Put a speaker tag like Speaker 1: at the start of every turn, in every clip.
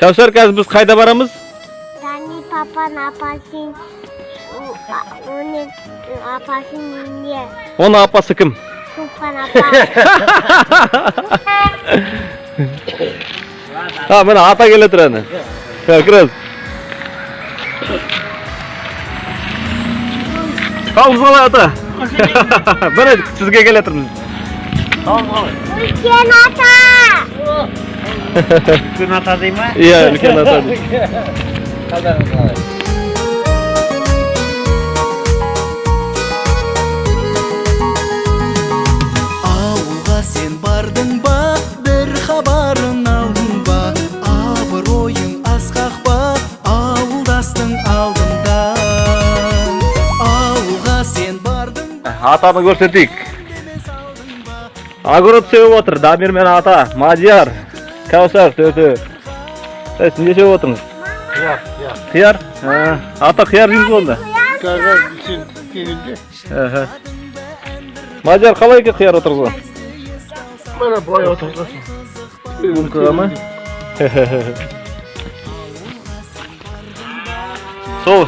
Speaker 1: Кәусар, қазір біз қайда барамыз?
Speaker 2: Дани папаның апасын, оның апасының үйіне.
Speaker 1: Оның апасы кім?
Speaker 2: Шолпан апа.
Speaker 1: А, міне, ата келе тұр, әне. Как раз. Қалыңыз қалай, ата? Міне, сізге келе тұрмыз.
Speaker 2: Үлкен ата.
Speaker 3: Үлкен ата дей ма?
Speaker 1: Иә, үлкен ата дейді.
Speaker 3: Қалдарыңыз қалай?
Speaker 4: Ауылға сен бардың ба, бір хабарын алдың ба? Абыройың асқақ па ауылдастың алдында? Ауылға сен бардың ба?
Speaker 1: Атаны көрсетейік. Огород сеуіп отыр Дамир мен ата, Мадияр, Кәусар төртеу. Ей, сіз не сеуіп отырсыз?
Speaker 3: Қияр, қияр.
Speaker 1: Қияр? А, ата, қияр жейміз ғой онда.
Speaker 3: Қазір сен келгенде.
Speaker 1: Аха. Мадияр, қалай екен қияр отырғызған?
Speaker 3: Мына былай отырғызасың.
Speaker 1: Сумкаға ма? Сол,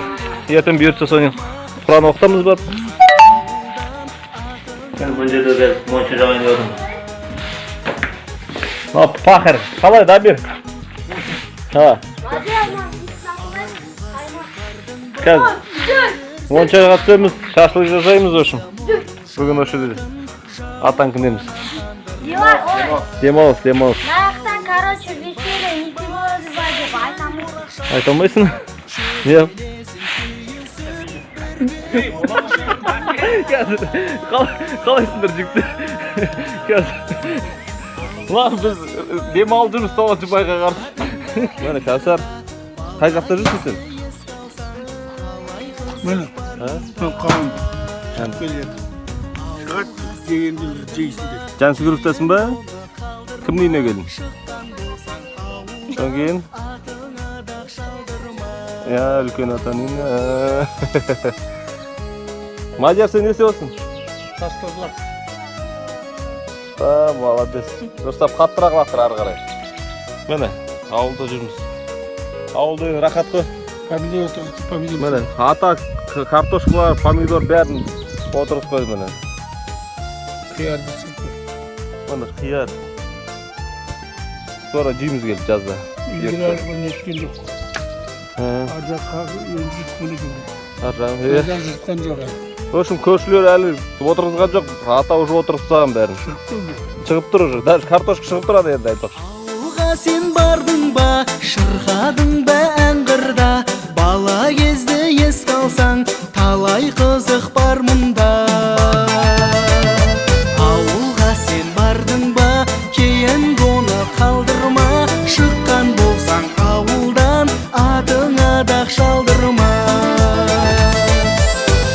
Speaker 1: ертең бұйыртса, соны Құран оқытамыз барып. Мен бұл жерде де монша жағайын деп отырмын. Мынау пахарь. Қалай, Дамир? Ha. Қазір моншаға түсеміз, шашлык жасаймыз, в общем. Бүгін осы жерде атаңкіндеміз. Демалыс, демалыс.
Speaker 2: Мына, короче, веселье не болады ба деп айтамын.
Speaker 1: Айта алмайсың? Не? Қазір қалайсыңдар, жігіттер? Қазір. Мына біз демалып жүрміз 9 майға қарсы. Міне, Кәусар, қай жақта жүрсің сен?
Speaker 3: Міне,
Speaker 1: А?
Speaker 3: мен қауын шығып келеді. Шығады дегенде жейсіңдер.
Speaker 1: Жансүгіровтасың ба? Кімнің үйіне келдің? Содан кейін? Иә, үлкен атаның үйіне. Мадияр, сен не істеп отырсың?
Speaker 3: Тас тазалап.
Speaker 1: А, молодец. Дұрыстап, қаттырақ лақтыр ары қарай. Міне, ауылда жүрміз. Ауыл деген рахат қой.
Speaker 3: Помидор отырғызып, помидор.
Speaker 1: Міне, ата картошкалар, помидор, бәрін отырғызып қойды, міне.
Speaker 3: Қиярды сеп қой.
Speaker 1: Міне, қияр. Скоро жейміз келіп жазда.
Speaker 3: Үйден арғы неткен жоқ.
Speaker 1: Ар
Speaker 3: Ар жаққа енді жыртқан екен.
Speaker 1: жағы,
Speaker 3: Ар
Speaker 1: иә.
Speaker 3: жақ жыртқан жоқ әлі.
Speaker 1: В общем, көршілер әлі отырғызған жоқ. Ата уже отырғызып тастаған бәрін.
Speaker 3: Шығып қойды.
Speaker 1: Шығып тұр уже. Даже картошка шығып тұрады енді, айтпақшы.
Speaker 4: Ауылға сен бардың ба, шырқадың ба ән қырда? Бала кезді еске алсаң, талай қызық бар мұнда. Ауылға сен бардың ба, кейін оны қалдырма. Шыққан болсаң ауылдан, атыңа дақ шалдырма.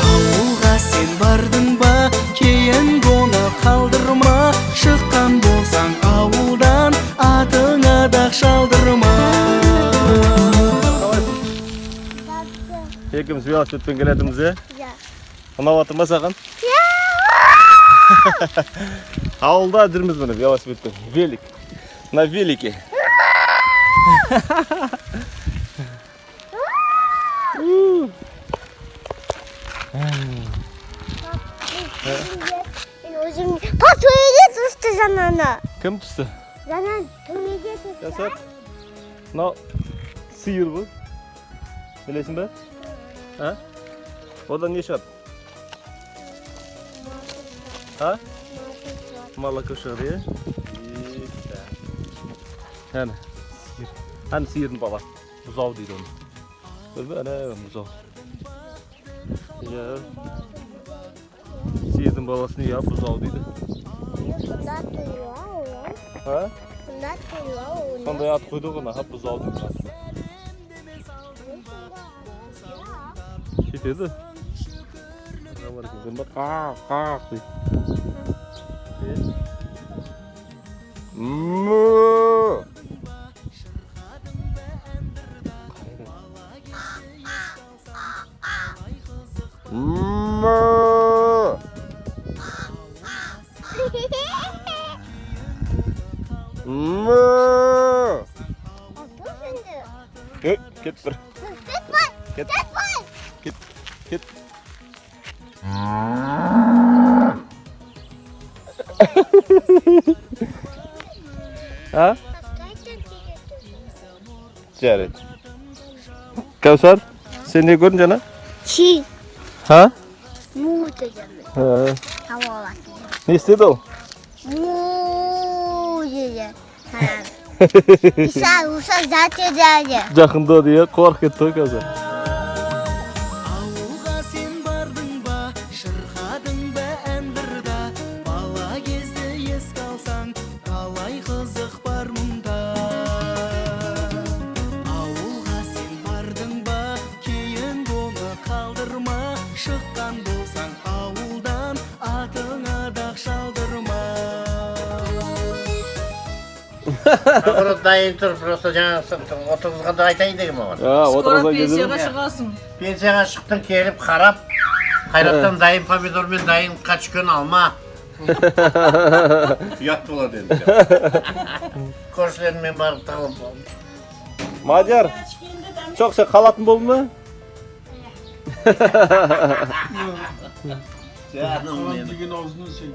Speaker 4: Ауылға сен бардың ба, кейін оны қалдырма. Шыққан болсаң ауылдан, атыңа дақ шалдырма.
Speaker 1: Екеуміз велосипедпен келатырмыз, иә?
Speaker 2: Иә.
Speaker 1: Ұнап жатыр ма саған? Ауылда жүрміз, міне, велосипедпен. Велик. На велике. У.
Speaker 2: Мен өзім па, төбеге түсті жаңаны.
Speaker 1: Кім түсті?
Speaker 2: Жаңа төбеге түсті.
Speaker 1: Жасар. Мынау сиыр ғой. Білесің бе? А? Одан не шығады? А? Молоко шығады, иә? Әне, сиыр. Әне, сиырдың баласы. Бұзау дейді оны. Көрдің бе? Әне, бұзау. Иә. Сиырдың баласын, иә, бұзау дейді.
Speaker 2: Сонда туа ол.
Speaker 1: А?
Speaker 2: Сонда туа ол.
Speaker 1: Сондай ат қойды ғой, аха, бұзау дейді аты. Сөйтеді. Бар екен, көрдің бе? Қақ, қақ дейді. Е? Му! Му! Му!
Speaker 2: Енді.
Speaker 1: Ей, кет бір.
Speaker 2: Кет бай.
Speaker 1: Кет.
Speaker 2: Кет бай.
Speaker 1: Кет. Кет. А?
Speaker 2: Қайтадан келеді.
Speaker 1: Жарайды. Кәусар, сен не көрдің жаңа?
Speaker 2: Чи.
Speaker 1: Ха?
Speaker 2: Му деді.
Speaker 1: Ха.
Speaker 2: Тауып алатын.
Speaker 1: Не істеді ол?
Speaker 2: Му деді. Иса, уса зате деді.
Speaker 1: Жақындады, иә, қорқып кетті ғой Кәусар.
Speaker 4: Ауылға сен бардың ба, шырқадың ба ән қырда? Бала кезді еске алсаң, талай қызық бар мұнда. Ауылға сен бардың ба, кейін оны қалдырма. Шыққан болсаң ауылдан, атыңа дақ шалдырма.
Speaker 5: Наоборот, дайын тұр, просто жаңағы отырғызғанда айтайын деген маған.
Speaker 1: А,
Speaker 6: Скоро
Speaker 1: отырғызған кезде
Speaker 6: пенсияға шығасың.
Speaker 5: Пенсияға шықтың, келіп қарап, Қайраттан дайын помидор мен дайын қачкен алма. Ұят болады енді. Көршілеріммен барып тығылып.
Speaker 1: Мадияр, жоқ, сен қалатын болдың ба?
Speaker 5: Жаным
Speaker 3: Қалам
Speaker 5: менің.
Speaker 3: деген аузынан сен.